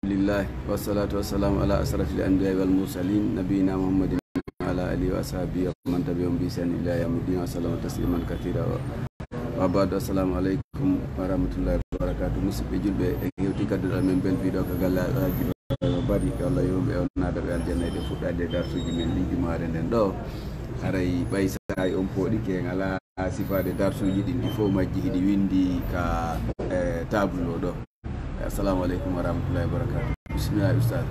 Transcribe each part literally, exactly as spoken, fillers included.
لله، والصلاة والسلام على أشرف الأنبياء والمرسلين، نبينا محمد وعلى آله وأصحابه ومن تبعهم بإحسان إلى يوم الدين، وسلم تسليما كثيرا. وبعد، السلام عليكم ورحمة الله وبركاته. Musidɓe julɓe, en hewti kadduɗo men belfiiɗo ka galle Alhaji Bari, yo Allah yurmo ɓe, o naada ɓe aljanna. Eɗen fuɗɗaade e darsuuji men ɗin jumaare nden ɗo. Haray ɓay saa'i on pooɗike, en alaa sifaade darsuuji ɗin, ɗi fof majji hiɗi winndi ka, eh, tableau ɗo. Assalamu aleykum wa rahmatullahi wa barakatuh. Bismillah, Ustaz.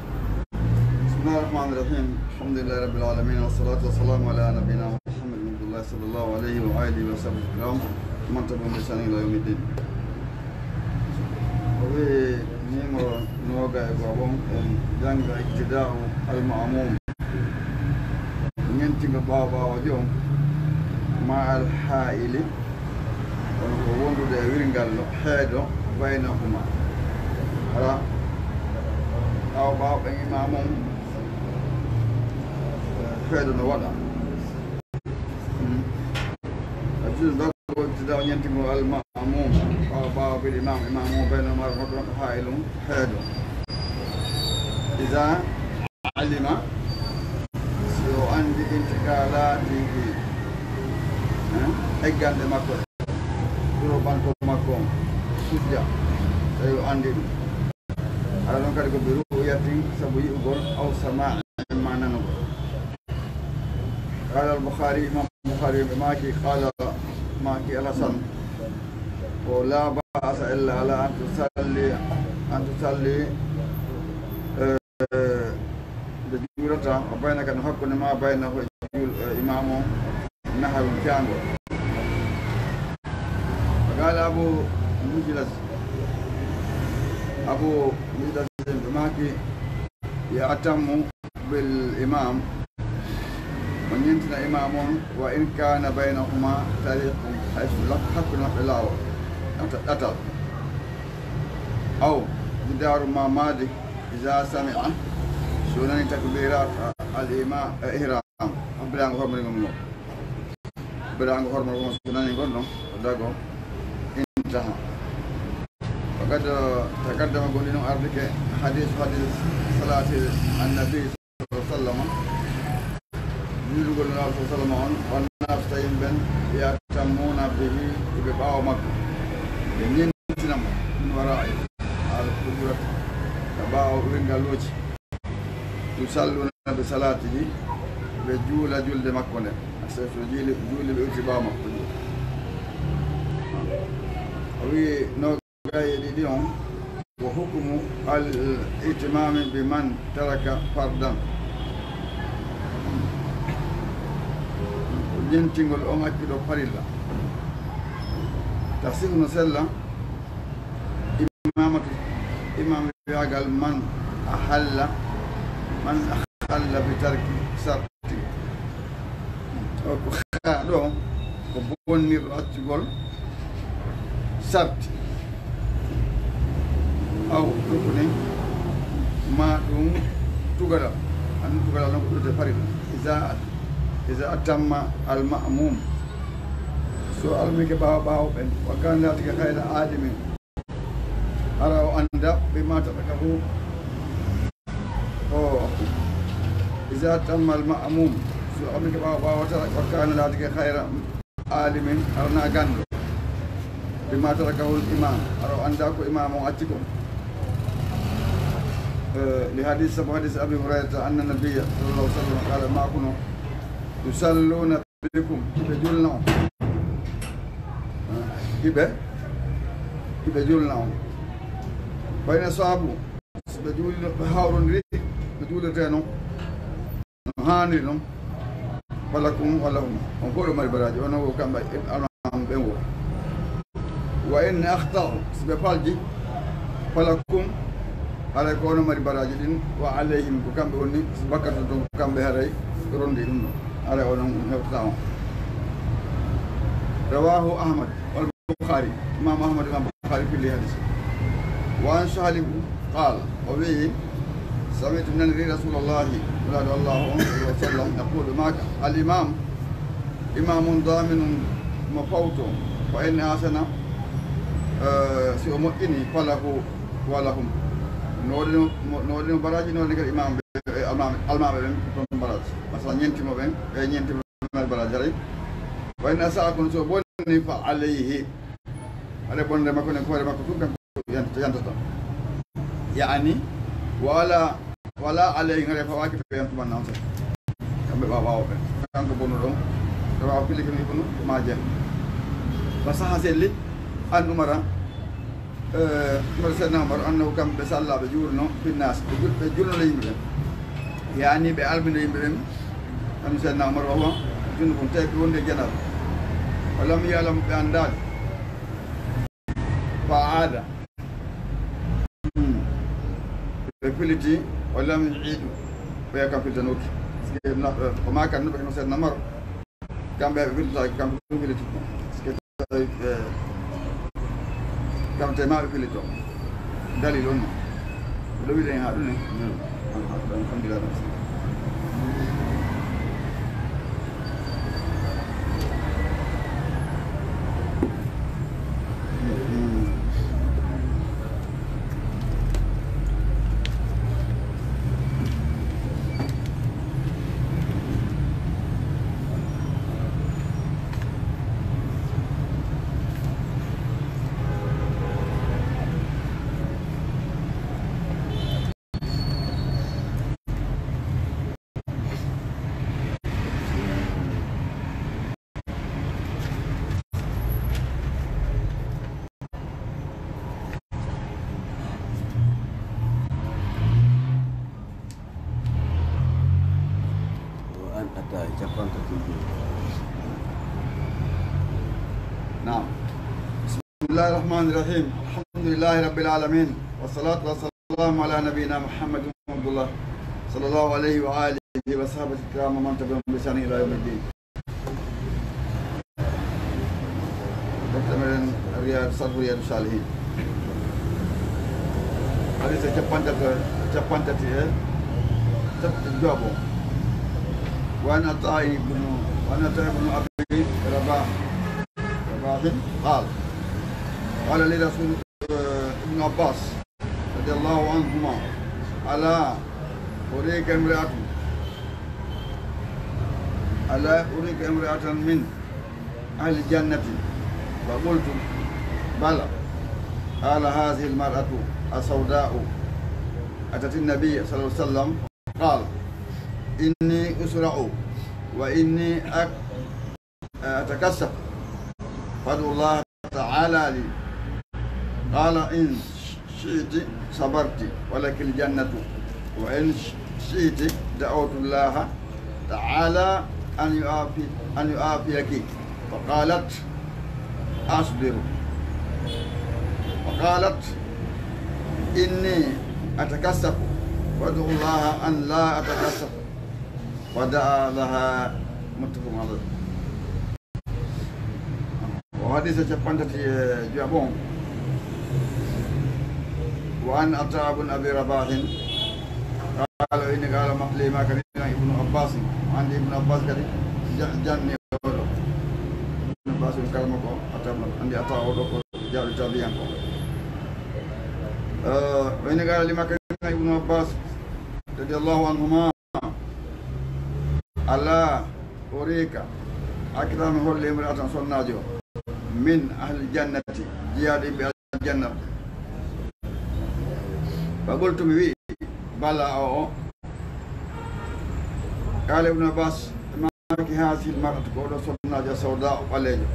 بسم الله الرحمن الرحيم. الحمد لله رب العالمين، والصلاة والسلام على نبينا محمد بن عبد الله صلى الله عليه وآله وصحبه الكرام، ومن تبعهم بإحسان إلى يوم الدين. O wi'i, numéro nooga e go'o on, en jannga iqtidaa'u al-ma'muum. Ñentingol ɓaawo ɓaawojo on, ma al haa'ili, kono ko wondude e wirngallo, heedo, baynahuma. Hara ɓaawo ɓaawo ɓen imaamu on, heedo no waɗa. Hmm. A juuti ɗo ko iqtidaa'u ñentingol al ma'muum, ɓaawo ɓaawo ɓiɗi imaamu, imaamu on baynahuma, makko ɗon ko haa'ilun, heedo. Iza alima, si o anndi intiqalaatihi, eh, eggande makko, ɗuro ɓanto makko on, sujja, tawi o anndi ɗum. Aɗa ɗon kadi ko bi ru'yatin, sabu yi'ugol, aw sama'in, ma nanugol. Qaala al-Bukhaari, Imaam Bukhaari ɓe maaki, qaala, maaki al-Hasan, ko laa ba'asa illa ala an tusalli, an tusalli, eh, nde juulata, o baynaka no hakkunde ma baynahu e juul-, e imaamu on, nahawun caango. Wa qaala Abu Mijlas, Abu Mijlas ɓe maaki, ya'tammu bil imaam, o ñentina imaamu on, wa in kaana baynahuma tariqun, hay so lak-, hakkunde maɓɓe laawol, ɗata-, ɗatal. Aw jidaaru ma maadi, iza sami'a, so nani takbirat al ima-, eh, ihram, habbiraango hormorgol ngol. Habbiraango hormorgol ngol, so nani ngol ɗon, o dago, intaha. Wa qad taqaddama, gonɗinɗo ardike, hadiisu, hadiis salaati annabi sallallahu alaihi wasallam, juulugol Nulaaɗo sallallahu alaihi wasallam on, wan naasu, tawi yimɓe ɓen, ya'tammuuna bihi, iɓe ɓaawo makko, ɓe ñentina mo, min waraa'i, haala ko juulata ka ɓaawo wirngalluuji, yusalluuna bi salaatihi, ɓe juula julde makko nden, so juuli, juuli ɓe wirti ɓaawo makko, juula. O wi'i, no Gaye ɗiɗi on, wa hukmu al itimami bi man taraka fardan. Ko ñentingol on accuɗo farilla. Tasihu no sella, imamatu, imam wiyagal man ahalla, man ahalla bi tarki sar-, O ko haa ɗo ko bonnirɗo accugol sarti. Aw rukni, ma ɗum tugalal. Anndi tugalal noon ko ɗuuɗde farilla. Iza, iza atamma al ma'mum. So almike ɓaawo ɓaawo ɓen. Wa kana laatike khayra alimin. Hara o annda bi ma tarakahu. O, iza tamma al ma'mum, so almike ɓaawo ɓaawo tara, wa kana laatike khayra alimin, hara na ganndo. Bi ma tarakahu al imam, hara o annda ko imam on acci kon. Eh, li hadis, sabu hadis Abi Hurayrata, anna nabiyya sallallahu alaihi wasallam qala, maakuno, yusalluna bikum, hiɓe julna on. Hiɓe, hiɓe julna on. Fa in asaabu, so ɓe juuli, ɓe hawrondiri, ɓe juulirte noon. No haaniri noon. Falakum wa lahum. On fof ɗo mari baraaji, on ko kamɓe, almaamu ɓen wo. Wa in akhta'u, so ɓe palji, falakum, haray ko onon mari baraaji ɗin, wa alayhim, ko kamɓe woni, so bakkat ton, ko kamɓe haray rondi ɗum ɗo. Haray onon ɗum hewtata on. Rawahu Ahmad wal Bukhari. Imam Ahmad, Imam Bukhari filli hadis. Wa an Salim qala, o wi'i, sami'tu, nani Rasulullahi, Nulaaɗo Allahu on, sallallahu alaihi wasallam, yaqulu, maaka, al imam, imam on daminun, mo fawto, fa in ahsana, eh, si o moƴƴini, falahu wa lahum. No waɗi no, no waɗi no baraaji, no waɗi kadi imaam ɓe, e almaami, almaaɓe ɓen toon baraaji. Masalan, ñeenti mo ɓen, e ñeenti mo ɓen baraaji haray. Wa in asaa, kono so bonni, fa alayhi. Haray bonde makko nden ko hoore makko tun kanko yant-, yantata. Yaani, wala, wala alayhi, haray fawaaki ɓe yantuman nan tan. Kamɓe ɓaawo ɓe. Kanko bonuɗo, tawa o fillike no Ibnu Maaja. Fa saha selli, an Umara, eh, Umar, Seydina Umar, annahu kamɓe salla ɓe juulno, finnaas, ɓe jul-, ɓe julno le yimɓe ɓen. Yaani ɓe almino yimɓe ɓen, kanum Seydina Umar, wa huwa junubun, tawi ɓe wondi e janaba. Wa lam ya'lam, ɓe anndaali. Fa aada. Hmm. Ɓe filliti, wa lam yu'idu. Ɓe kam fillitanoki. Parce que na, eh, ko ma kan no ɓe no Seydina Umar. Kamɓe ɓe fillitaaki, kanko ɗum filliti. Parce que tawi, eh, kam te ma ɓe fillito. Dalil on no. Ɗo wiɗen haa ɗum ne. Hmm. Alhamdulillah. Wa an ata, capanɗe tati. Naam. Bismillahir Rahmanir Rahim. Alhamdulillahi Rabbil Alamin. Wassalatu wassalamu ala nabiyyina Muhammadin Abdullah, sallallahu alayhi wa alihi wa sahbihi kiram wa man tabi'ahum bi ihsan ila yawmiddin. Defte meɗen Riyadu, Sarhu Riyadu Salihin. Hadisa capanɗe tati, capanɗe tati e tati, jobo. Wa an Ata ibnu, wa an Ata ibnu Abi Rabah, Rabahin, qal, qala li Rasul, eh, Ibnu Abbas, radiyallahu anhuma, ala urika imra'atun, ala urika imra'atan min ahli jannati, fa qultu, bala. Qala, hadhihi almar'atu as-sawda'u atat an-nabiyya sallallahu alayhi wa sallam, qala, inni usra'u wa inni ak-, atakassafu, fad'u Allah ta'ala li. Qala, in shi'ti sabarti wa lakil jannatu, wa in shi'ti da'awtu Allah ta'ala an yu'afi-, an yu'afiyaki. Fa qalat, asbiru. Fa qalat, inni atakassafu, fad'u Allah an la atakassafu. Fa da'a laha, muttafaqun alayh. O hadisa capanɗe tati e joy on. Wa an Ata bun Abi Rabahin, qala, inni qala ma-, li ma kadi Ibnu Abbas. Andi Ibnu Abbas kadi ja-, janni oɗo. Ibnu Abbas on karama ko Ata bun, andi Ata oɗo ko jaaɗo tabiyan ko. Eh, o inni qala li ma kadi Ibnu Abbas, radiyallahu anhuma. Ala urika, accata mi holle imra'atan, sonnaajo, min ahli jannati, jeyaaɗo yimɓe aljanna. Fa qultu, mi wi'i, bala, o o. Qala Ibnu Abbas, maaki, hazihi almar'atu, ko oɗo sonnaajo sawda o ɓaleejo.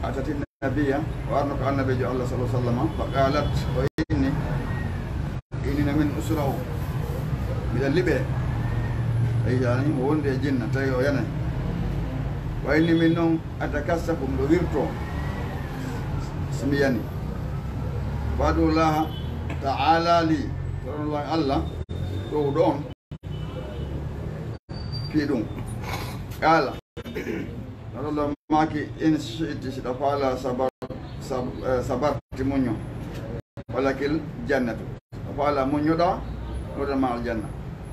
Atati nabiyya, o arno ko annabiijo Allah sallallahu alaihi wasallam, fa qalat, o inni, inni no min usra'u, miɗa liɓe. Tawi yani mo wondi e jinna, tawi o yanay. Wa inni min non atakassafu, miɗo wirto, si mi yani. Fad'u Allaha ta'ala li, toron Allah, ɗowɗo on. Fii ɗum. Qala. Rasulullah maaki, in shi'ti, si ɗa faala, sabar-, sab-, eh, sabarti, muñño. Walakil jannatu. Si ɗa faala, muññoɗa, noɗa ma aljanna.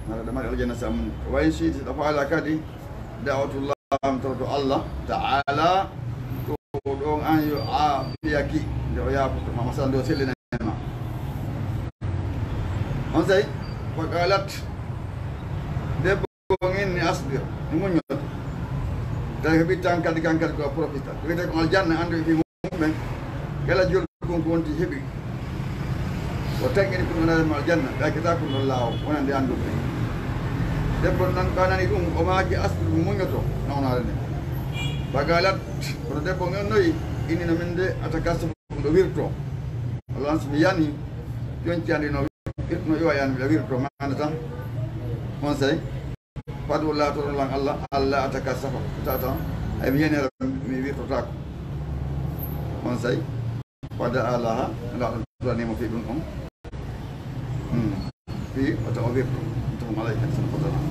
Nara ɗa mari aljanna sa muñño. Wa in shi'ti, si ɗa faala kadi, da'awtu Allah, mi toroto Allah ta'ala, to ɗon an yu'afiyaki, nde o yaafoto ma, masalan, nde o sellinay ma. Onsay, fa qalat, debbo on inni asbir, mi muññoto. Tawi ko ɓittan kadi, kan kadi ko profita. Ko wiyetee ko aljanna, anndu e fii mumen. Kala jolkun ko wonti heɓi. O tanƴini kun wonande mo aljanna, ɓe accata kun ɗon laawol, wonande annduɓe. Debbo nan, ɓa nani ɗum, o maaki asbir, mi muññoto, nawnaare nde. Fa qalat, kono debbo on noyi, inni no min de, atakassafu ɗo wirto. Walla on so mi yani, ƴonci andi no wir-, no iwa yani, miɗa wirto, maana tan. Onsay, fadu laatoro lan Allah, Allah atakassafa, tata, ay mi yani hara mi wirtotaako. Onsay, fada alaha, laɗo turanimo fi ɗum on. Hmm. Fi wata o wirto, ɗum alayka, sallallahu alaihi wasallam.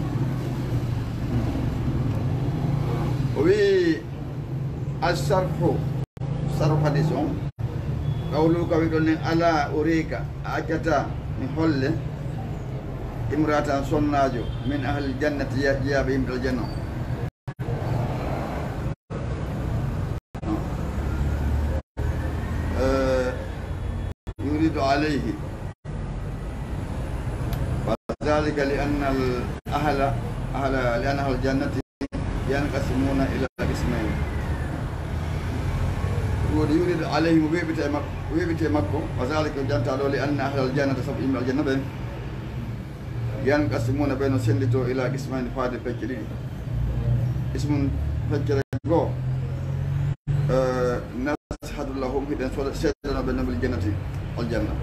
O wi, asharhu, sharhu hadis on. Qawlu ka wi ɗon nen, ala urika, a accata mi holle, imra'atan sonnaajo, min ahlil jannati, ya-, jeyaaɓe yimɓe aljanna on. Eh, yuridu alayhi. Wa dhalika li anna al ahla, ahla, li anna ahlal jannati yanqasimuna ila qismayn. Ɗum woni yuridu alayhi, mo weeɓita e makko, weeɓita e makko. Wa dhalika, janta ɗo, li anna ahlal jannati, sabu yimɓe aljanna ɓen, yanqasimuna, ɓe no senndito, ila qismayni, faade pecce ɗiɗi. Qismun, feccere goo, eh, nashhadu lahum, hiɗen soda-, seedano ɓe non bil jannati, aljanna.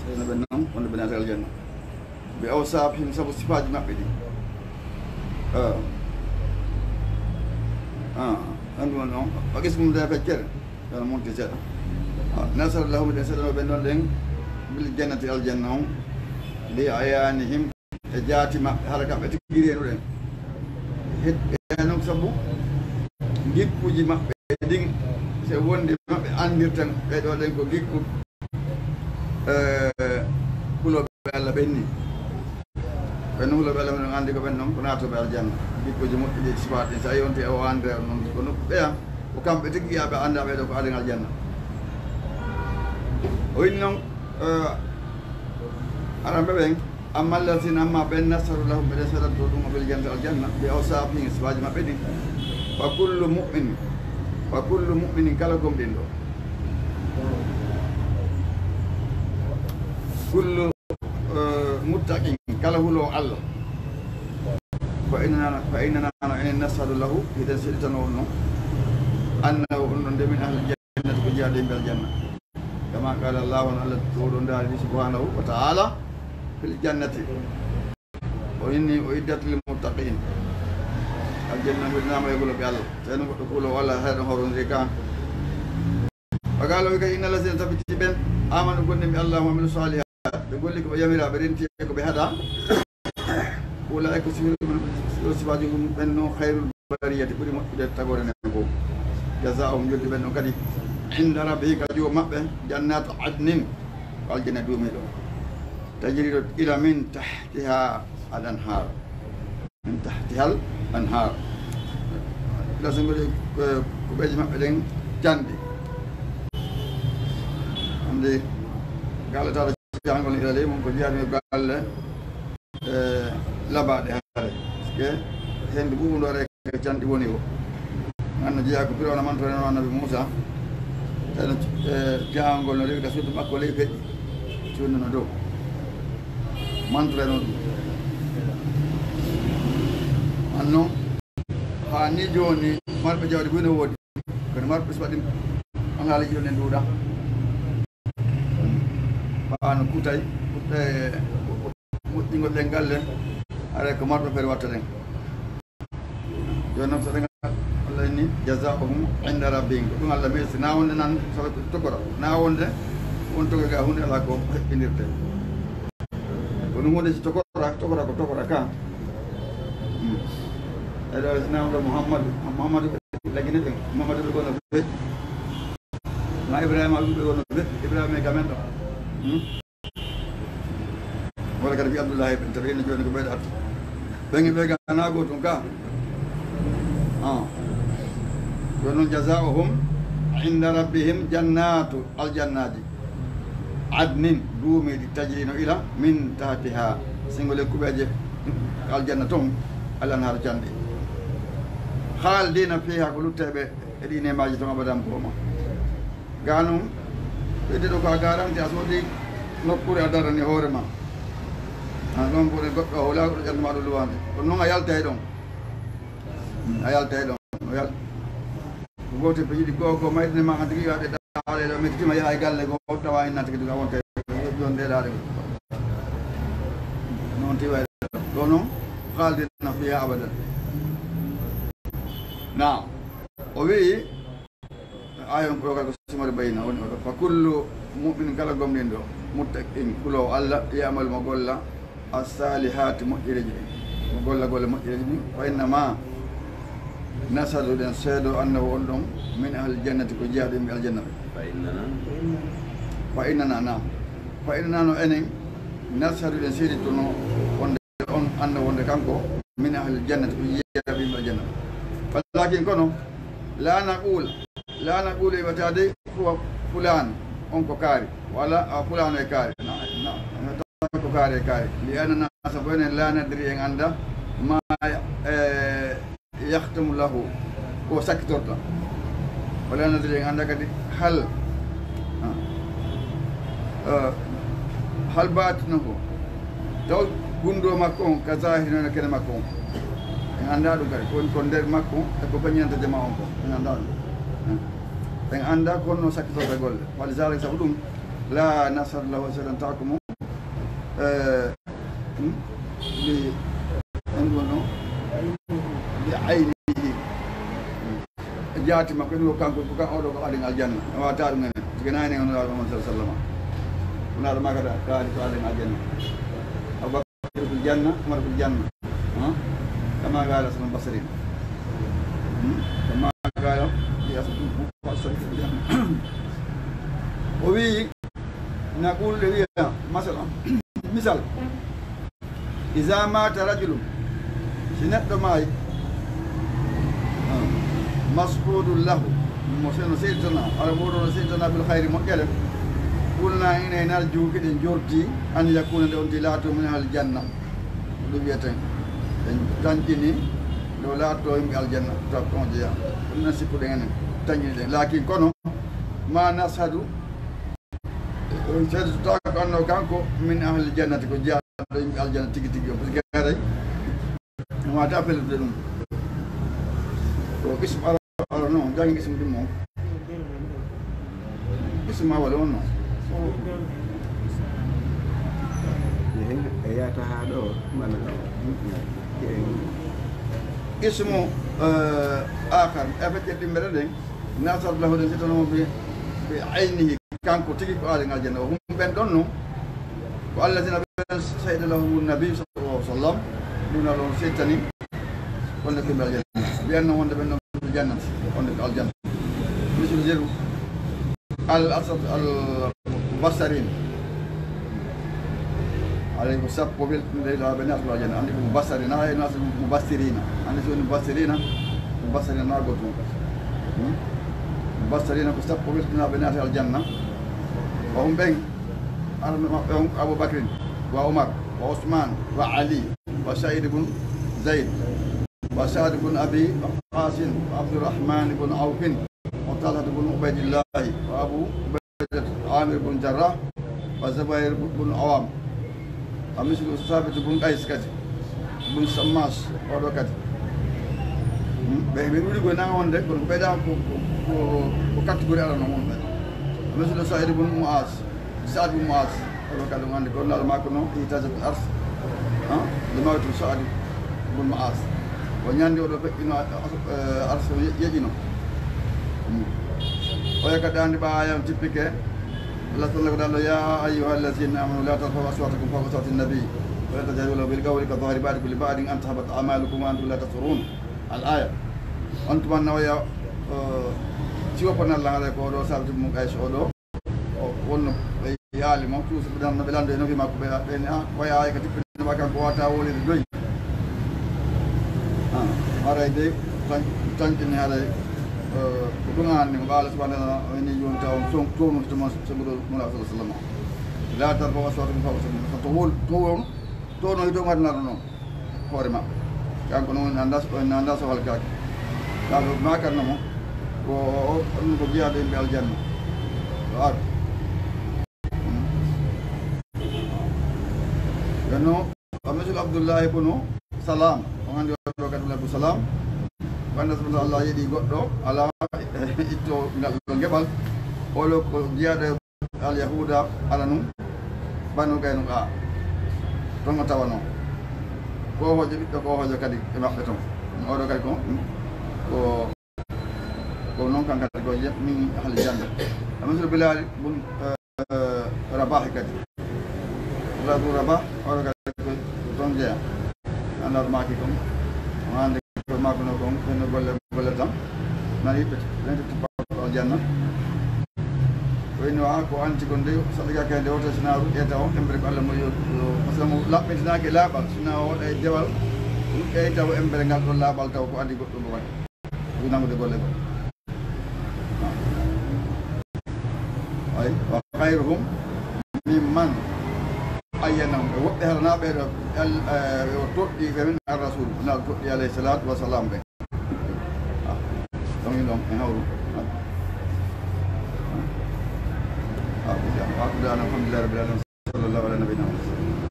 Seedano ɓe non wonde ɓe naata aljanna. Bi awsafihim, sabu sifaaji maɓɓe ɗi. Ah. Ah, andu on ɗon, o qismun, nde feccere. Kono monti seeɗa. Ah, nashhadu lahum, ɗen seeɗano ɓen ɗon ɗen, bil jannati, aljanna on, li ayanihim, e jaati maɓɓe, hara kamɓe tigi renuɗen. Hed-, e non sabu gikkuji maɓɓe ɗin, se wonde maɓɓe andirtan ɓe ɗo ɗen ko gikku, eh, hulooɓe Allah ɓen ni. Ɓen hulooɓe Allah ɓen on andi ko ɓen non ko naatoɓe aljanna. Gikkuji moƴƴi ɗi, sifaat ɗin, sa yonti e o andre non ko nokku ɓeya. Ko kamɓe tigi yaaɓe annda ɓee ɗoo ko aden aljanna. O inni non, eh, aramɓe ɓen, amma allazina, amma ɓen, nashhadu lahum, ɓe seedanto ɗum, bil jannati, aljanna, bi awsafihim, sifaaji maɓɓe ɗin. Fa kullu mu'minin, fa kullu mu'minin, kala gomɗinɗo. Kullu eh, muttaqin, kala huloowo Allah. Fa innana, fa innana, no enen, nashhadu lahu, hiɗen seeɗitanoo on non, annahu, on non de, min ahli jannati, ko jeyaaɗo yimɓe aljanna. Kama qala Allahu, on Allah to ɗon daali subhanahu wa ta'ala, fil jannati. O inni, uiddat lil muttaqin. Aljanna wirnaama e hulooɓe Allah. Tawi no goɗɗo huloowo Allah, hay ɗon hawrondiri ka. Wa qala, o wi kadi, inna allazina, tabiti ɓen, amanu, gomɗinɓe Allah, wa amilu salihat, ɓe golli ko ɓe yamira, ɓe renti e ko ɓe haɗa. Ulaika, sifaaji mum, sifaaji mum ɓen non, khairul bariyati, ɓuri moƴƴude tagoore nden fof. Jazaa'uhum, jolde ɓen ɗon kadi, inda rabbihim, ka joom maɓɓe, jannatu adnin, ko aljanna duumiiɗo. Tajri, ɗo ila min tahtiha al anhar. Min tahtihal anhar. Ila so mbiɗo, eh, kuɓeeje maɓɓe ɗen canɗi. Hannde, galle tawde jahangol ila ley mum ko jeyaani e galle, eh, labaaɗe haare. Parce que henndu ɓuuɓundu haare ko canɗi woni o. Anno jeyaa ko Firawna mantoreno Annabi Muusa. Tawi no, eh, jahangol no rewi ka suudu makko ley feƴƴi. Suudu no dow. Mantoreno ɗum. Anno, haa ni jooni, marɓe jawdi buy no woodi. Kono marɓe so waɗi alhaali jooni en nduuɗa. Haa no kutay, kutay, moƴƴingol ɗen galle, haray ko marɓe feere watta ɗen. Jooni noon, so ɗen Allah inni, jazaa'uhum inda rabbihim. Ko ɗum Allah meesi, na wonde nan, sabu ko tokora. Na wonde, won tokoy ga huunde alaa ko heɓɓindirte. Ko ɗum woni si tokora, tokora ko tokora ka. Hmm. Eɗo, si na wonde Muhammadu, Muhammadu lagine ɓen, Muhammadu ɓe gono ɓe. Na Ibrahima ɓe gono ɓe, Ibrahima e gamen ɗo. Hmm. Wala kadi ɓii Abdullahi ɓen, tawi ene jooni ko ɓeyɗo artu. Ɓen e ɓe ga na gootum ka. Ah. Jooni noon, jazaa'uhum inda rabbihim jannatu, aljannaaji. adnin, duumiiɗi, tajri no ila, min tahtiha, senngo le kuɓeeje aljanna ton, al anhar canɗi. Khalidina fiha, ko lutteeɓe e ɗi neemaaji ton abadan booma. Gaa non, ɓeyde ɗo ko a garanti, a soodi nokkuure a darani hoore ma. A ɗon ko goɗɗo a wala goɗɗo ƴanndu ma ɗo luwande. Kono non a yaltay ɗon. A yaltay ɗon. O yal-, ko gooto e peƴiɗi goo goo mayɗine ma an tigi yo a ɓe ɗaale ɗo mettitima yaha e galle goo tawa en nanta kadi a wonta e ɗon ɗeɗaade. Noon tiwa e ɗo non khalidina fiha abadan. Naam. O wi'i, aaya on ko ɗo kadi ko simori bayina woni oɗo. Fa kullu mu'min kala gomɗinɗo, muttaqin kuloowo Allah, ya'malu mo golla, as-salihaati moƴƴereeji ɗin. Mo golla golle moƴƴereeji ɗin. Fa innama nashhadu ɗen seedo annahu on ɗon min ahli jannati ko jeyaaɗo yimɓe aljanna ɓe. Fa innana. Fa innana, naam. Fa innana no enen nashhadu ɗen seeditono on on annda wonde kanko min ahli jannati ko jeyaaɗo yimɓe aljanna. Walakin kono la naqul, la naqul e wiyata de fuwa fulaan on ko kaari wala a fulaan e kaari na, na, na ko kaari e kaari li anna nasa ko enen la nadri en annda ma e yahtamu lahu ko sakkitorta. Wala nadri en annda kadi hal, ah, ah, hal batinuhu taw gunndo makko on ka zahiri noon e kene makko on. En annda ɗum kadi ko woni ko nder makko e ko feññinanta jama on ko en annda ɗum. En annda ko honno sakkitorta golle. Wali zalik sabu ɗum la nashhadu lahu seeɗantako mo. Eh, hmm? Li, en gono li aynihi. Jaati makko en ko kanko ko kan oɗo ko aɗen aljanna. E wata ɗum en. Tigana en on Muhammad sallallahu alaihi wasallam. Kuna da maka da ka ko aɗen aljanna. Abubakar fil janna, Umar fil janna. Ha? Kama qala Hasan al-Basri. Hmm? Kama qala Hasan al-Basri fil janna. O wi naqul le wiya masalan misal. Iza mata rajulun, si neɗɗo maayi, mas'udun lahu, mo seno seeditana, ala mboɗo no seeditana bil khayri moƴƴere, qulna ina e narju keɗen jorti an yakuna nde on ti laato min ahli janna. Ɗum wiyeten en tanƴini nde o laato yimɓe aljanna taw kon jeya. Ɗum nan sikkuɗen enen tanƴini ɗen lakin kono ma nashadu. On seeditotaako anno kanko min ahli jannati ko jeyaaɗo yimɓe aljanna tigi tigi on parce que haray no wata fellitude ɗum. Ko qisme ara ara noon jangi qisme ɗum on qisme awale on noon. E yata haa ɗo mana qisme akhar e feccere ɗimmere ɗen. Nasar lahu ɗen settanomo bi aynihi. Kanko tigi ko aalen aljanna o hum ɓen ɗon non ko alladina ɓen sayda lahum nabi sallallahu alaihi wasallam. Ɗum na ɗon settani wonde ɓe aljanna. Mbiyanno wonde ɓen ɗon ɓe jannati wonde ɓe aljanna. Misil jeru al asad al mubassirin. Alay ko sappo weltinde laaɓe naatol aljanna andi ko mubassirin ha e naatol mubassirina andi so woni mubassirina. Mubassirina na goto. Mubassirina ko sappo weltinaɓe naati aljanna. Ko hum ɓen arɓe maɓɓe on abou bacrin wa oumar wa ousmane wa ali wa saïd bun zayd wa saad bun abi waqasin wa abdourahmane bun awfin wa talhat bun oubaidillahi wa abou oubaidat amir bun jarrah wa zoubair bun awam. A misli ko Sabit bun Qays kadi bun Sammas oɗo kadi. Ɓe ɓe ɗuɗi koye nanga wonde kono ko ɓeyda ko ko ko catégorie ala no won ɓe. A misli Said bun Muaz, Saad bun Muaz oɗo kadi on andi ko nal makko no itajat ars. Ha? Le mawtu Saad bun Muaz. O ñandi oɗo feƴƴino ars yeƴino. Oya kadi andi ɓa ayan tippike. Allah subhanahu wa ta'ala ya ayyuha allazina amanu la tarfa'u aswatakum fawqa sawti nabi wa la tajharu lahu bil qawli ka jahri ba'dikum li ba'din an tahbata a'malukum wa antum la tash'urun. Al aya on tuman nawaya. Siwo ko nalla haɗa ko ɗo sabti mum kay so ɗo wonno ɓe yaali mo tuusi ɓe dan no ɓe lando e nofi makko ɓe ɓen a waya ay ka tippinama kanko wata wolide doyi. Haray de tanƴini haray. Ko ɗum anni mo ɓaala subhanahu wa ta'ala o ini yonta on townude tuma sogudol mula sallallahu alaihi wasallam. La tarfa'u aswatakum fawqa sawti nabi. To wol, to won, to no hito ngadana ɗum noon. Hoore maɓɓe. Kanko noon en anndaa so, en anndaa so halkaaki. Kaa ɗo maakanno mo, ko o, o, ɗum ko jeyaaɗo yimɓe aljanna. Ɗo ar. Hmm. Yo no, Misal Abdullahi bunu Salam, on anndi o ɗo kadi Abdu Salam. Wanda so Allah yeɗi goɗɗo, ala itto ngal ɗo ngeɓal. Olo ko jiyaaɗo e Alyahuuda, ala nun, Banu Qaynuqa. Ton o tawanoo. Ko hoojo, ɓiɗɗo ko hoojo kadi e maɓɓe ton. Oɗo kadi ko, ko Ko noon kan kadi ko yimɓe min ahli jannde. Misal Bilal bun, eh, Rabah kadi. Bilal bun Rabah, oɗo kadi ko toon jeyaa. Anndal maaki kon. O hannde ko maakuno kon, ɓen no golle, golle tan. Nani ɓe, ɓen to tippa aljanna. Ko ino a ko anti kon de, saɗa ga kadi wota sina ruƴƴe taw, embere ko Allah mo yo, yo, parce que mo laɓɓintinaaki laaɓal, sina o waɗa e dewal, ruƴƴe taw embere ngal ɗon laaɓal taw ko adi goɗɗum ko waɗi. Ɗum nangude golle goo. Ay, wa khayruhum mimman ayyanahum. E woɓɓe hara naa ɓe ɗo, el, eh, o toɗɗi ɓe min ar-rasul, naa o toɗɗi alayhi salatu wa salam ɓe. Ah, donc ɗum e hawru. Ah, ah, ah, alhamdulillah rabbil alamin. Sallallahu ala nabiyina Muhammad.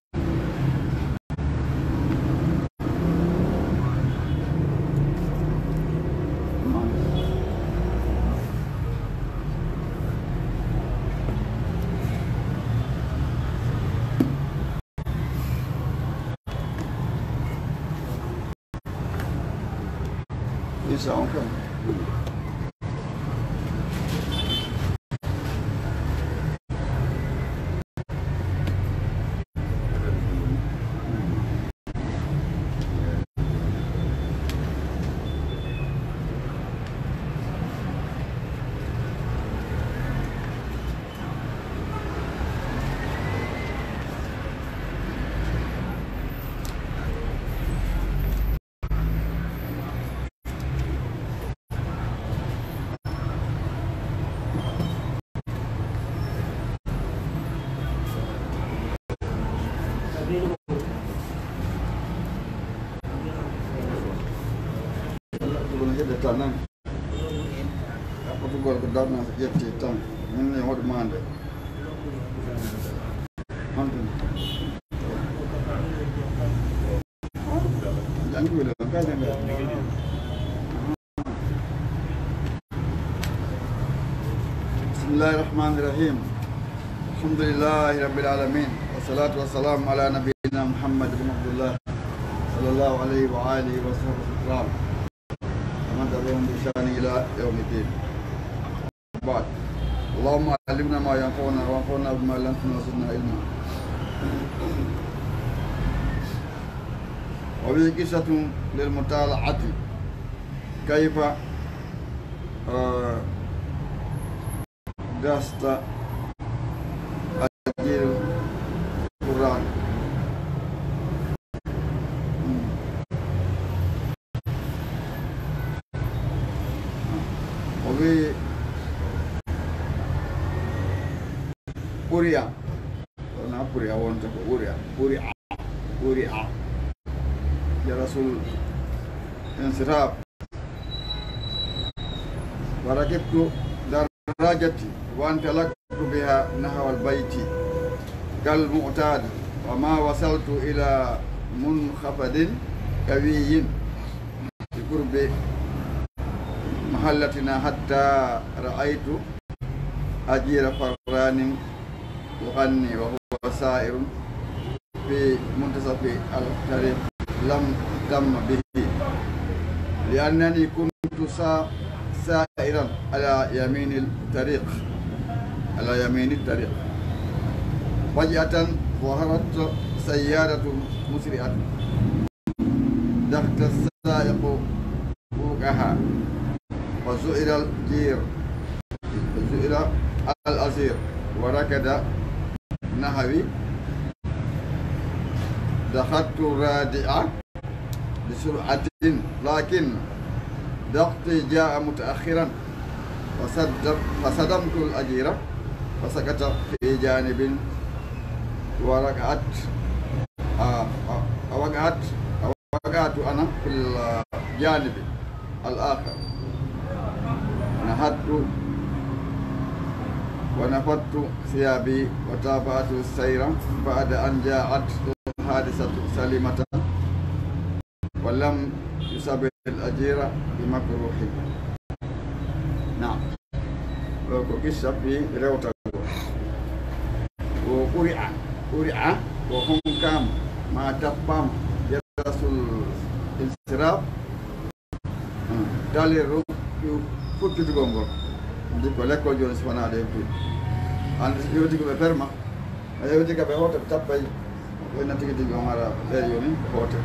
Isa on kam. Ɗum heɗata nan. Ɗaɓɓotugol ko darna so ƴetti tan. Min ne hoɗo maande. Honɗum? Janngi wele, ka jannga. بسم الله الرحمن الرحيم. الحمد لله رب العالمين، والصلاة والسلام على نبينا محمد بن عبد الله، صلى الله عليه وآله وصحبه الكرام، ومن تبعهم بإحسان إلى يوم الدين. بعد. اللهم علمنا ما ينفعنا وانفعنا بما علمتنا وزدنا علما. وفيه قصة للمطالعة. كيف، آه، دست أجير القرآن. O wi'i, ɓuriya. Wona ɓuriya wonta ko ɓuriya. Ɓuriya. Ɓuriya. Ya Rasul, insiraf. وركبت دراجتي وانطلقت بها نحو البيت كالمعتاد، وما وصلت إلى منخفض قوي بقرب محلتنا حتى رأيت أجير فران يغني وهو سائر في منتصف الطريق، لم أهتم به لأنني كنت سا-، سائرا على يمين الطريق، على يمين الطريق. فجأة ظهرت سيارة مسرعة، دخت السائق فوقها، فزعر الجير، فزعر الأزير، وركض نحوي. دخلت رادعة بسرعة، لكن دختي جاء متأخرا، فصد-، فصدمت الأجير، فسقط في جانب وركعت، آه، آه، وقعت، وقعت أنا في الجانب الآخر. نهضت ونفضت ثيابي وتابعت السير بعد أن جاءت الحادثة سليمة ولم يصب الأجير بمكروه. نعم. Ɗo ko qissa fii rewtagol. Ko quri'a, quri'a ko honkaama ma tappaama jarasul insiraf. Hmm. Talir ɗum fukkitugol ngol. Ndi ko lekkol jooni si wonaa ɗe fii. An si ƴewti ko ɓe perma. A yewti ka ɓe hoota ɓe tappay. Ɓe na tigi tigi on ara ɓe yoni ɓe hoota.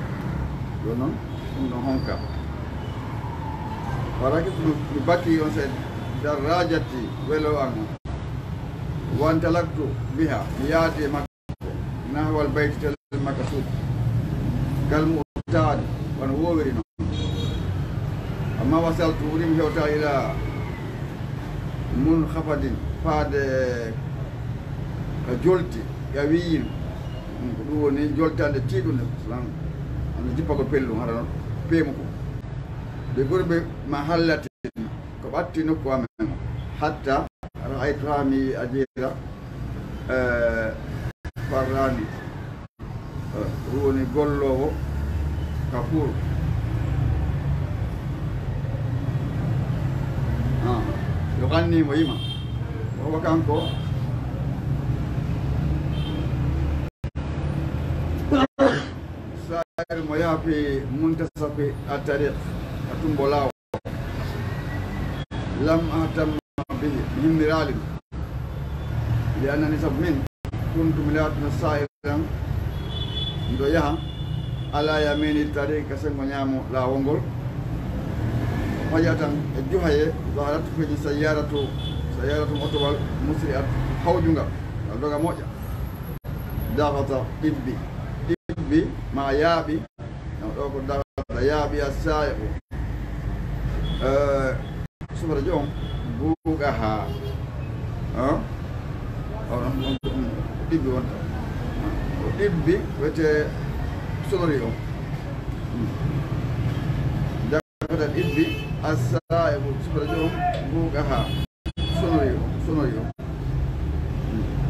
Ɗum noon, ɗum ɗon honka. Warakitu mi bakki on se darrajati welo an. Wantalaktu biha mi yaadi e makko. Nahwal bayti tel makasud. Kal mu'tad wano woowiri noon. Amma wasaltu woni mi hewta ila munkhafadin faade ka jolti qawiyin. Ɗum ko ɗum woni joltande tiiɗunde. Salam ana jippa ko pellum hara noon peemu ko. Ɓe gurɓe ma hallatin ko ɓatti nokku amen. Hatta ra'aytuha mi ajira, eh, farrani. Eh, ɗum woni golloowo ka fuur. Ah, yo ganni mo yima. Owa kanko. Sa'ir mo yaha fi muntasafi a tariq, a tumbo laawo. Lam ahtam bihi, mi himmiraali ɗum. Li annani sabu min, kuntu mi laatino sa'iran, miɗo yaha, ala yamini tariq, ka sengo ñaamo laawol ngol. Fajatan e juhaye, zaharat feeñi sayyaratu, sayyaratu otowal, musri'at hawjungal, ngal doga moƴƴa. Dafata ɗibbi, ɗibbi ma yaaɓi, no ɗo ko dafata yaaɓi a saa'iqu. Eh, sufata joom buuga ha. Ah? On, on, on, on, ɗibbi wonta. O ɗibbi wete sonori on. Hmm. Dafata ɗibbi a saa'iqu, sufata joom buuga ha. Sonori o, sonori o.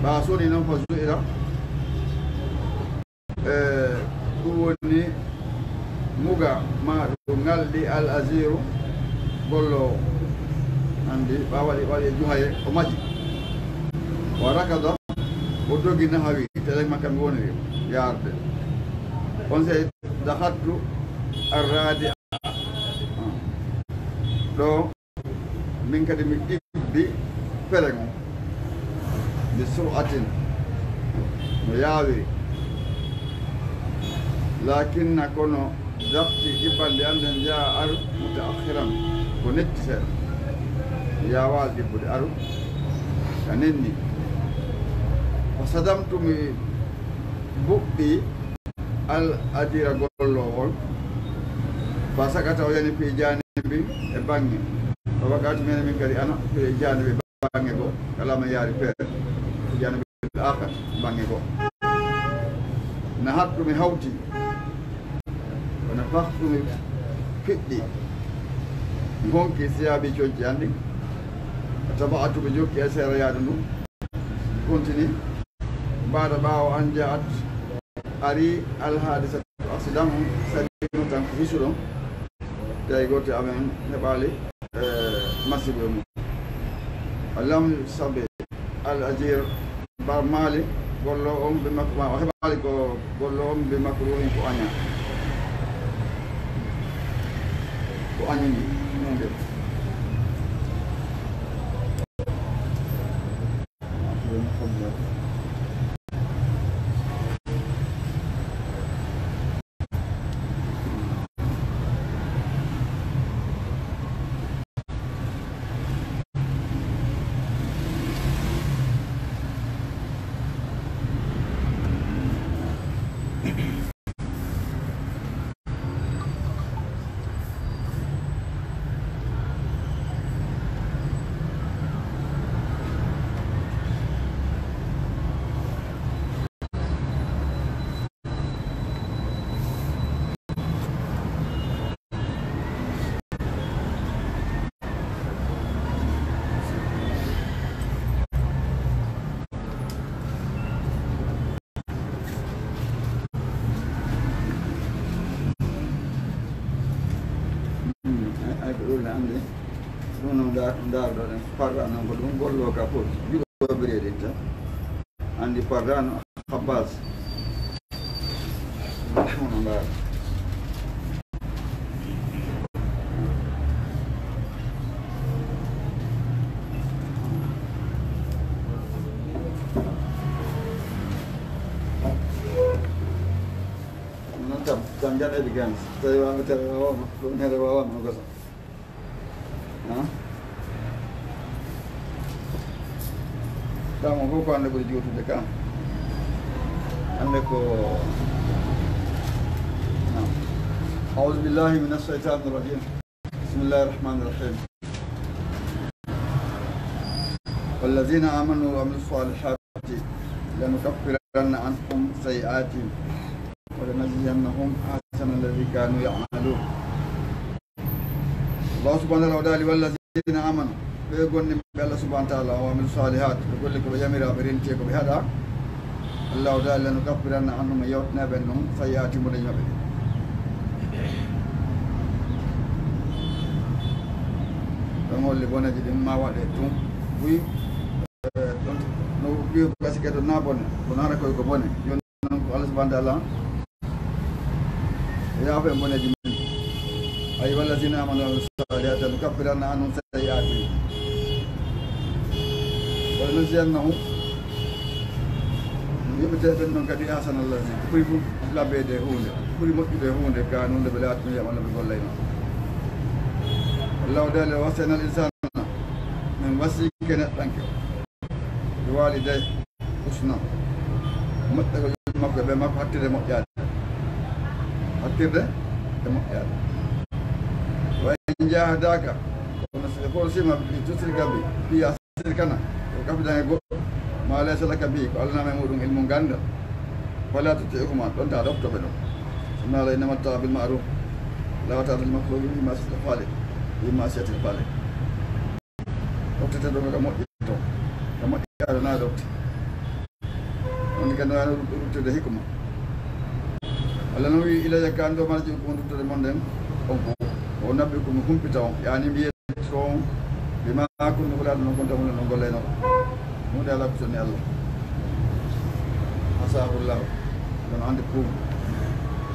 Ɓa soni noon fa su'ila. Eh, ɗum woni muga ma ɗum ngalɗi al aziru golloowo. Anndi ɓa waɗi, waɗi e juhaye o maji. Wa rakada o dogi nahawi tele makka mi woniri yaarde. On sey dahattu arradi a. Ɗo min kadi mi ɗibbi pere ngon. Bi sur'atin no yaawiri. Lakinna kono dafti ɗibbande an nden jaa ar mutaakhiran ko netti seeɗa. Mi yaawaali ɗibbude aru ka nenni. Fa sadamtu mi buɓɓi al adira golloowo on. Fa sakata o yani fi janibi e bange. Fa wakati mene min kadi ana fi janibi bange go. Kala ma yaari feere. Fi janibi akhar bange go. Nahattu mi hawti. Wa nafakhtu mi fiɗɗi. Mi honki siyabi conci an ɗin. Wa taba'atu mi jokki e seera yaadu ndu. Kontini. Baada ɓaawo an ja'at ari al hadisatu accident on sari tan ko hisuɗon. Tawi goto e amen heɓaali, eh, masibo e mum. Lam sabe al ajir barmaali gollo on ɓe makko ma o heɓaali ko gollo on ɓe makko ruhin ko aña. Ko añini hunde. Anndi, ɗum noon ndaa-, ndaarɗo ɗen, parra noon ko ɗum golloo ka fof, juɗo bireeɗi tan. Anndi parra no Habbas. Ɗum no ndaar. Ɗum noon tam, tam jaɗeede gan. Tawi waawde, tawi waawama, ɗum here waawama no gasa. Tamo fof ko hannde ɓuri juutude kam. Hannde ko, naam. أعوذ بالله من الشيطان الرجيم. بسم الله الرحمن الرحيم. والذين آمنوا وعملوا الصالحات لنكفرن عنهم سيئاتهم ولنجزينهم أحسن الذي كانوا يعملون. Allahu subhanahu wa ta'ala daali, "Wallazina amanu," ɓe gomɗimɓe Allah subhanahu wa ta'ala, "wa amilu salihat," ɓe golli ko ɓe yamira, ɓe renti ko ɓe haɗa. Allahu daali, "Lanukaffiranna anhum," mi yawtana ɓen ɗum, "sayyi'ati," boneeji maɓɓe ɗin. Ɗon holli boneeji ɗin ma waɗe tun buy, eh, ɗon no ɓiyo gasi kedo na bone, kono hara koy ko bone. Jooni non ko Allah subhanahu wa ta'ala, o yaafa en boneeji men. Ay, "Wallazina amanu wa amilu salihati lanukaffiranna anhum sayyi'atihim. Wa lanajziyannahum." Yimɓe ɓen ɗon kadi ahsana allazi, ko ɓuri fof labbeede e huunde, ko ɓuri moƴƴude e huunde, ka huunde ɓe laatino yam Allah ɓe gollayno. Allahu daali, "Wa wassayna al insana," min wasiyke neɗɗanke o. Bi walidayhi husna. Moƴƴa ko yumma makko e ɓe makko, hattirde moƴƴaade. Hattirde e moƴƴaade. Wa in jahadaka, kono si ɓe forsima, li tushrika bi, fii a sirkana, ko kafidan e goɗɗo, ma laysa laka bi, ko alanaama e muɗum ilmun ganndal. Fala tuti'huma, ɗon ta ɗofto ɓe ɗon. Sunna Allah, innama ta'a bil ma'ruf. La ta'ata li makhluqin fi ma'siyatil khaliq, fi ma'siyatil khaliq. Ɗoftete ɗum ka moƴƴi to. Ka moƴƴi aɗa na ɗofti. Woni ka no ana ruttude hikma. Allah no wi'i, "Ilayya kan ɗo marji'ukum," ruttude mon nden, on ko o nabbi ko mi humpita on. Yani mbiye ko on, "Bima kuntum," ko ɗum on konta on ɗon gollayno. Hunde ala ko sonni Allah. Hasahullah. Kono ande ko.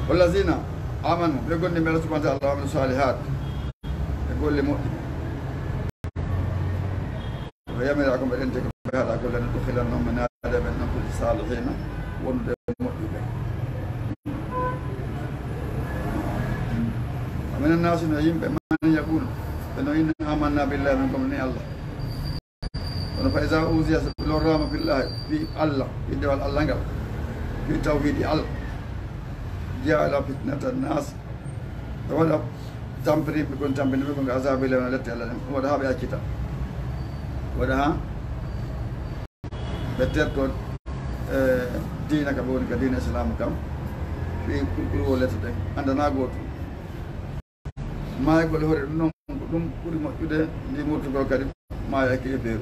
Wallazina amanu, ɓe gomɗimɓe Allah subhanahu wa ta'ala, wa amilu salihat. E golle moƴƴe. Ko yamira ko mbeɗen te ko ɓe haɗa ko, "Lanudkhilannahum," min aada ɓen ɗon fil salihina, wondude e moƴƴuɓe. Wa minan nasi, no yimɓe, man yaqulu, ɓe no inna amanna billahi, min gomɗini Allah. Kono fa iza uziya, so ɓe lorraama fillahi, fi Allah, fi dewal Allah ngal, fi tawhidi Allah, ja'ala fitnatan nas, ɓe waɗa tampinirɓe kon, tampinirɓe kon, ka azabi lewna lette Allah ɗen, ɗum waɗa haa ɓe accita. Waɗa haa ɓe terto, e, diina ka ɓe woni ka diina Islaamu kam. Ɓe kulkul wo lette ɗen, anndanaa gootum. Maayugol hoore ɗum noon, ko ɗum ɓuri moƴƴude, ndi murtugol kadi. Maayo e keeferu.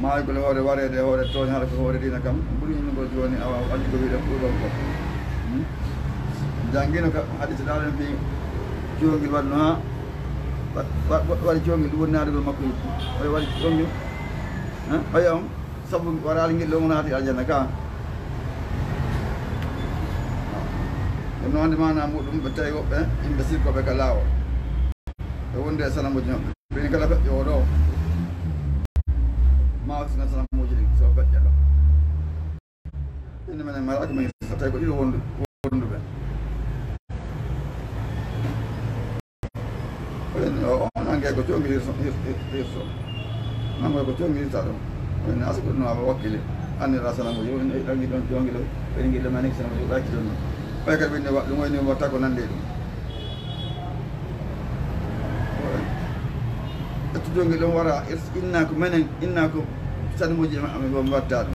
Maayugol hoore wareede e hoore tooñ, hara ko hoore diina kam, ɓuri innugol jooni, awa, anndi ko wiɗen ɓurgol ko. Hmm? Janngino ka hadis ɗaɗen fii joongil waɗno haa, wa-, wa-, waɗi joongil ɗum woni naatugol makko yittu. Oya waɗi joongil, ha? Oya on, sabu waraali ngel ɗo mo naati aljanna ka. Ɗum no hannde maanaa muɗum, ɓe tawi woɓɓe yimɓe sirkooɓe ka laawol. Ɓe wondi e sanamuuji maɓɓe. Ɓe kala feƴƴo o ɗo. Ma wasina sanamuuji ɗin, so feƴƴa ɗo. Ɓe menen mara ko min so tawi ko ɗiɗo wondu-, wonduɓe. Ɓen o, o nange ko jogi hirso, hir-, hir-, hirso. Nango ko jogi hirsa ɗum. Ɓen asi ko no aba wakkili. Annira sanamuuji, o en ɗangi ɗon jogi ɗo. Ɓen ngi ɗo manik sanamuuji, ɓe acci ɗon. Ɓay kadi ɓen ne wa-, ɗum woni watta ko nande ɗum. Ƴettu jogi ɗum wara, ir-, inna ko menen, inna ko sanamuuji ma-, amen mbatta ɗum.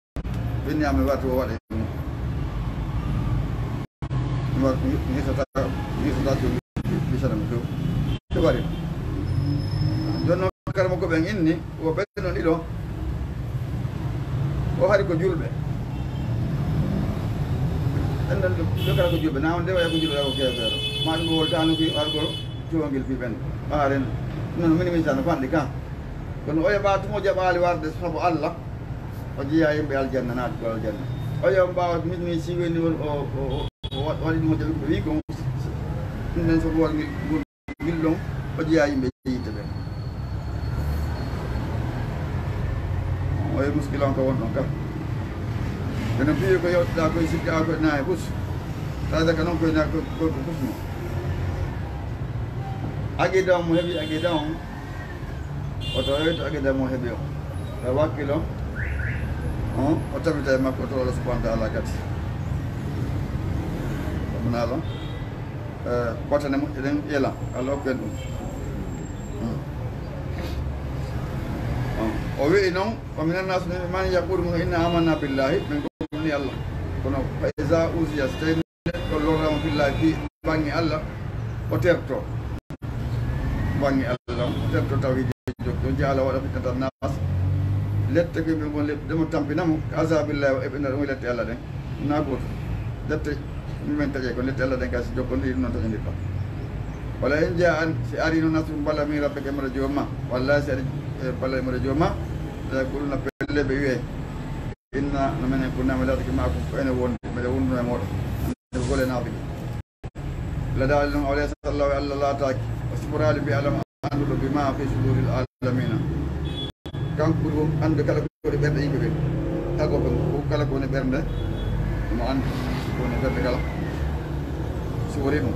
Ɓen ne amen warta o waɗa e mum. Mi war-, mi, mi hisata, mi hisata jogi, mi hisata mo few. Ɓe wari. Jooni noon, karamoko ɓen inni, o ɓen no ɗiɗo. O hari ko julɓe. Anndal ɓe kala ko juɓe, na on ndewa ko juɓe ko keefeero. Ma ɗum o woltaano fi argol cuwangel fi ɓen. Ɓaaren, non minimisano fanɗi kan. Kono oya ɓa tumo jaɓaali warde sabu Allah, o jeyaa yimɓe aljanna, naati ko aljanna. Oya on ɓaawa mitni si weni o, o, o, o wa-, waɗi ɗum o jaɓi ko ɓe wi kon. Ɗum ɗen so ko waɗi ngol Gillon, o jeyaa yimɓe yiite ɓen. O e muskila on ka won ɗon ka. Ene piye ko yewtata koye sikki a koye nayi fus. Tawde ka non koye nayi ko, ko, ko fus mo. Aqida on mo heɓi aqida on. Oto yewto aqida mo heɓi on. Tawakkilo. On, o tabita e makko to Allah subhanahu wa ta'ala kadi. Ɗum naalo. Eh, kootane moƴƴe ɗen yela, Allah hokku en ɗum. Hmm. Hmm. O wi'i non, "Wa minan nas man yaqulu inna amanna billahi", min gomni Allah. Kono fa iza uziya, so tawi neɗɗo lorrama billahi fi bange Allah, o terto. Bange Allah, o terto tawhidi jokki. O jaa Allah waɗa fitnatan nas. Lette ko yimɓe ngon lette, demo tampinamo, ka azabillahi o eɓe ɗum lette Allah ɗen. Na gooto. Lette min taƴe ko lette Allah ɗen ka si jokkondirii ɗum non taƴondirta. Wala in jaa an, si ari no nasrun balla min rabbika e mara jooma. Walla si ari, eh, balla e mara jooma. La yaquluna pelle ɓe wi'e. Inna no menen kunna mi laatake maakum ko ene wondi, mbeɗa wonduno e mooɗon. Ande ko gole naafiki. La daali non, alaysa Allahu, Allah laataaki, o siforaali bi alam annduɗo bi ma fi suduril alamina. Kanko ɓuri won annde kala ko woni ɓerɗe yimɓe ɓe. Tago ɓe ko kala ko woni ɓernde, mo anndi ko woni ɓernde kala. Sifori ɗum.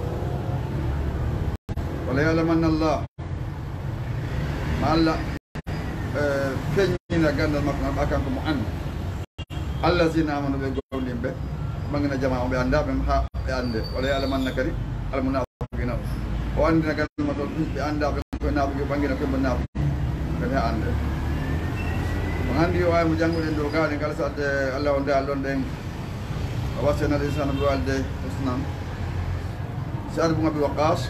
Wala yalamanna Allah. Ma Allah, eh, feññina ganndal makko ngal, ɓa kanko mo anndi. Allazina amanu, ɓe gomɗinɓe, ɓangina jama on, ɓe annda ɓe haa ɓe annde. Wala yalamanna kadi almunafiqina. O anndina ganndal makko, ɓe annda ɓe koye naafiki, ɓangina koye mo naafiki. Kadi haa annde. Mo anndi o ay mo jannguɗen dow gaaɗe kala so adde Allah on daal ɗon ɗen. O wassena al insana bi walde husnan. Saad bun Abi Waqqas,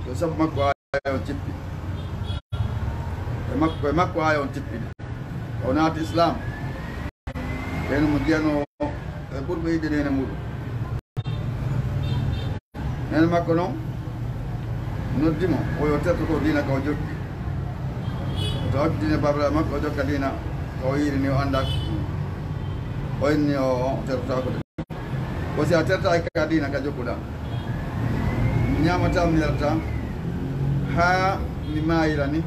ko sabu makko aaya on tippi. E makko, e makko aaya on tippi. O naati Islam. Ɓen mo jiyano e ɓurɓe yiɗde neene muɗum. Neene makko non noddi mo, o yo terto ko diina ka o jokki. To hawti diine babiraɗo makko, o jokka diina ka o yiɗi ni, o annda. O inni o, o tertotaako de. Ko si a tertaaki ka diina ka jokkuɗaa, mi ñaamataa, mi yarataa, haa mi maayira ni.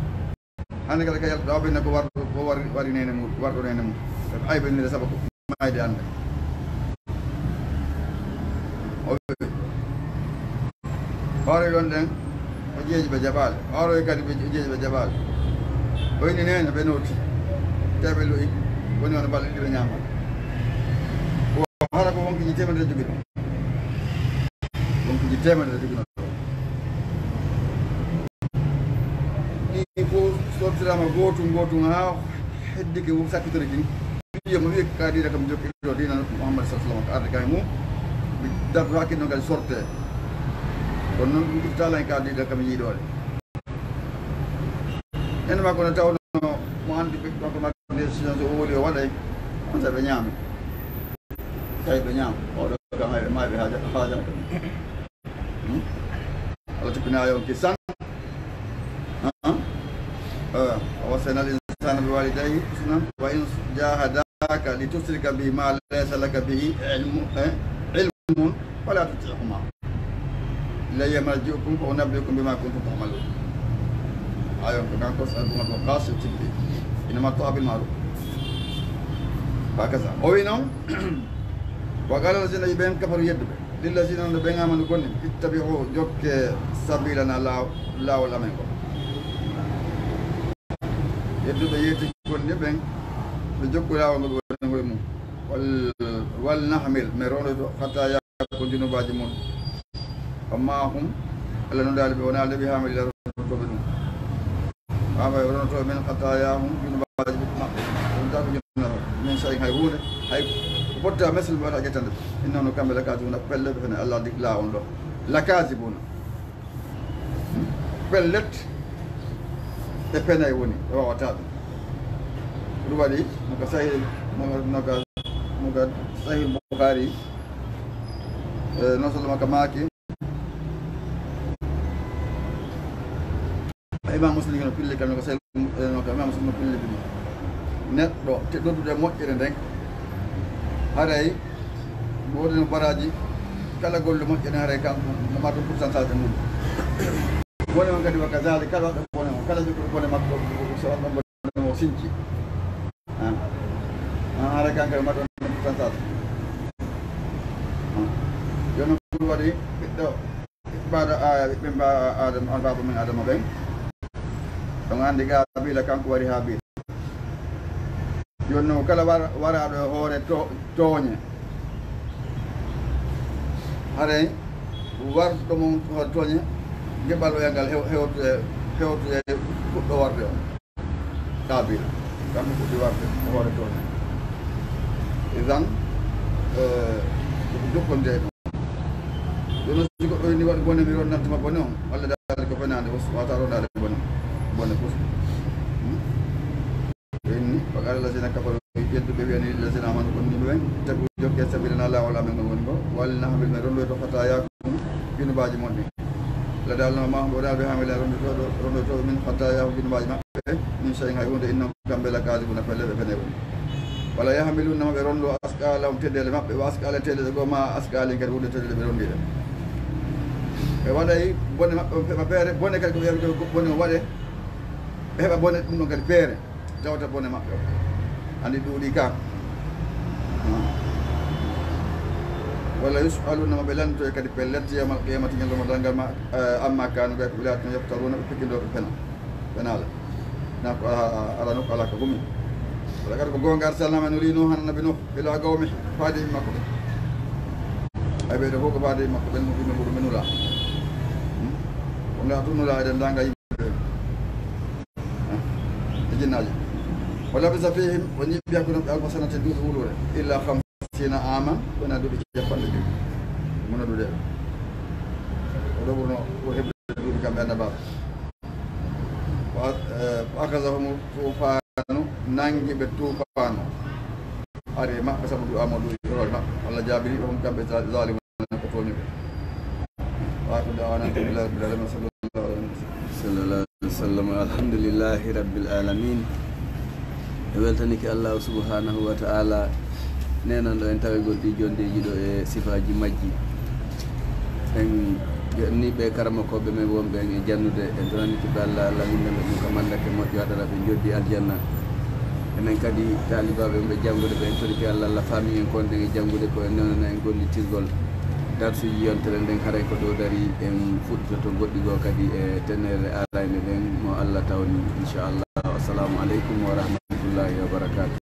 Hannde kala ka yaltuɗaa o, ɓenna ko warɗo, ko wari, wari neene mum, warɗo neene mum. Ko ayɓe nire sabu ko maayde annde. O wi-, hoore ɗon ɗen, o jeeji ɓe jaɓaali. Hoore kadi ɓe jeeji ɓe jaɓaali. O inni neene ɓe nooti. Tawi ɓe lo'i, woni on balɗe ɗiɗi ɓe ñaama. Ko hara ko wonkiji teemedere jogi ɗum. Wonkiji teemedere jogi ɗum. Ɗi fof sottiraama gootum gootum haa heddike fof sakkitori kin. Wiye mo wiye ka diina kam jokki ɗo diina Muhammad sallallahu alaihi wasallam ka arde ka e mum. Mi darto hakkin noon kadi sorte. Kono noon ɗum ɓurtata lan ka diina kam yiiɗoore. En ma kono tawno mo anndi ɓe kanko ma décision so o woni o waɗay. On sa ɓe ñaami. Tawi ɓe ñaama. Oɗo kam hay ɓe maayi ɓe haaja, haaja. Hmm? Allah tippina yonki san. Ha? Eh, wa wassayna al insana bi walidayhi husnan wa in jahadaka li tushrika bi ma laysa laka bihi ilmu, eh, ilmun fala tuti'huma. Ilayya marji'ukum fa unabbi'ukum bima kuntum ta'malun. Ayo ko kanko sa ɗum ko kaso tibbi. Inama ta'a bil ma'ruf. Hakaza. O wi noon, wa qala allazina, ɓen kafaru yedduɓe. Lillazina, no ɓen amanu gonni, ittabi'u, jokke, sabilana, laaw-, laawol amen ngol. Yedduɓe yeeti gonni ɓen, ɓe jokku laawol ngol woni ngol mum. Wal, wal nahmil, mi rondoto, khataya ko junubaaji mum. Amma hum, Allah no daali ɓe, wonaa le ɓe haamilira ronotooɓe ɗum. Ɓaaɓe ronotooɓe men khatayahum, junubaaji maɓɓe. Ɗum taa ko junubaaji min shay'in hay huunde, hay ko fotta mesel ɓe wata ƴettande. Innahum kamɓe lakazibuna, pelle ɓe fene Allah dik laa on ɗo. Lakazibuna. Pellet, ɓe penay woni, ɓe wawataa ɗum. Ɗum waɗi, no ka sahih, no, no ka, no ka sahih Bukhari, Eh, non seulement ka maaki, Imam Muslim no pilli kam, ko sel, eh, no ko Imam Muslim no pilli ɗum. Neɗɗo te noddude moƴƴere nden, haray woodi no baraji, kala golle moƴƴere haray kanko no mari ɗum pourcentage mum. Bone on kadi wa kazalik, kala waɗɗo bone on, kala jogguɗo bone makko, so waɗɗo bone o sinci. Ah. Ah, haray kanko no mari ɗum pourcentage. Ah. Yo no ɗum waɗi ɓiɗɗo Baada aya ɓe mba Adama, albaba men Adama ɓen. On andi Qaabila kanko wari Haabiila. Jooni non kala war-, waraaɗo e hoore to-, tooñe. Haray warduɗo mo hoore tooñe, geɓal o e ngal hew-, hewtude, hewtude fuɗɗo warde on. Qaabila. Kamɓe fuɗɗi warde e hoore tooñe. Idan, eh, ko jokkonde ɗum. Jooni si goɗɗo inni waɗi bone, mi ronnantuma bone on, walla daali ko fenaande, wata rondaade bone, bone fof. Hmm? Inni, wa qaala llazina kafaru, yedduɓe wi'ani lillazina amanu, kon ni ɓe, ittabi'u, jokke sabiilanaa, laawol amen ngol woni ngo, wala nahmil, men rondoyto, khataayakum, junubaaji mon ɗin. La daalno ma, o daal ɓe hamila rondoto, rondoto min khataayakum, junubaaji maɓɓe, min shay'in, hay huunde, innahum, kamɓe, lakaazibuna, pelle ɓe fene woni. Wala yahmilunna, ma ɓe rondo, asqaalahum, teddele maɓɓe, wa asqaala, teddele goo, ma asqaalihim, kadi wonde teddele ɓe rondi ɗen. Ɓe waɗay bone maɓɓe on heɓa feere, bone kadi ko ɓe bone on waɗe, ɓe heɓa bone ɗum ɗon kadi feere. Tawata bone maɓɓe o. Andi ɗuuɗi ka. Wala yus'aluna, ma ɓe lantoy kadi pellet yawmal qiyamati, ñalawma darngal ma, eh, amma kanu, gay ko ɓe laatino, yaftaruna, ɓe pikkindoo, ɓe fena. Fenaale. Na ko a, a, ala nokku, ala ka gumi. Wala kadi ko goonga, arsalna, men nuli Nuuhan, annabi Nuuh, ila qawmi, faade yimɓe makko ɓe. Ay ɓe ɗo fof ko faade yimɓe makko ɓen, mo yimɓe muɗum ɓe nula. Hmm? Ko nula tun nula, eɗen danga yimɓe. E jinnaaji. Wa labisa fihim, o ñiiɓi hakkunde maɓɓe alfa sanatin, duuɓi wuluure, illa khamsina aman, wona duuɓi capanɗe joyi. Mona duuɗe. O ɗo ɓurno o heɓude duuɓi kamɓe annabaaɓe. Wa, eh, fa akhadhahumu tuufaanu, nangi ɓe tuufaanu. Ari e maɓɓe sabu du'a mo du'i hoore maɓɓe. Allah jaabini ɓe, hum kamɓe za-, zalimuuna, ko tooñuɓe. Wa akhiru da'waana alhamdulillahi rabbil aalamiin. Sallallahu alaihi wasallam. Sallallahu alaihi wasallam. Alhamdulillahi rabbil aalamiin. En weltanike Allahu subhanahu wa ta'ala, neenanɗo en tawegol ɗi jondeeji ɗo e sifaaji majji. En joɗani ɓe karamokooɓe men wonɓe en e jannude, en tonanike ɓe Allah, Allah winndana ɓe ɗum ka mallake moƴƴo, haɗana ɓe njoddi aljanna. Enen kadi taalibaaɓe ɓe janngude ɓe, en torike Allah, Allah faami en kon ɗen e janngude ko en newna en gollitirgol. Darsuuji yontere nden haray ko ɗo dari, en fuɗɗitoto goɗɗi goo kadi e teneere arayne nden mo Allah tawni, inchallah. Assalamu aleykum wa rahmatullahi wa barakatuh.